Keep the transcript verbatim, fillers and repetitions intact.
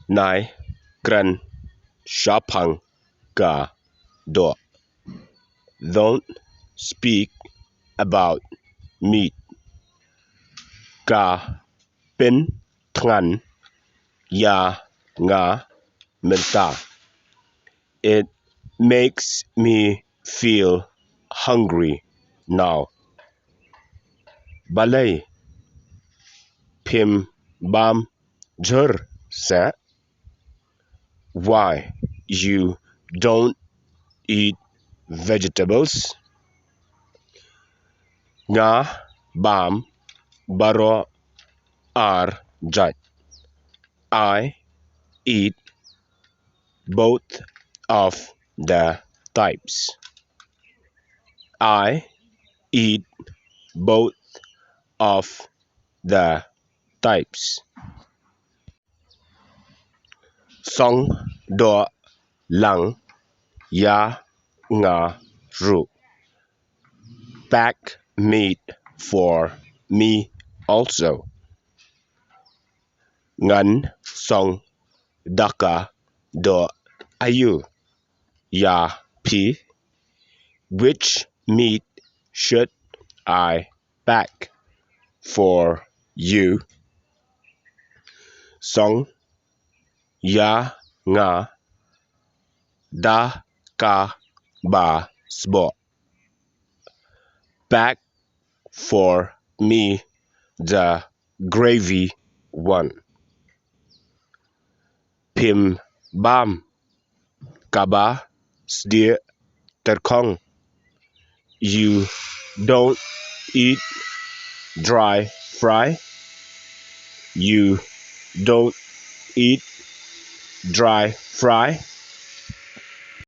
Nai kren shaphang ka doh. Don't speak about meat. Ka pynthngan ïa nga mynta. It makes me feel hungry now. Balei phim bam jhur seh? Why you don't eat vegetables? Nga bam baroh ar jait. I eat both of the types. I eat both of the types. Song doh lang ïa nga ruh. Pack meat for me also. Ngan song da ka doh aïu ïa phi? Which meat should I pack for you? Song ïa nga da kaba sboh. Pack for me the gravy one. Phim bam kaba sdieh tyrkhong. You don't eat dry fry. You don't eat dry fry.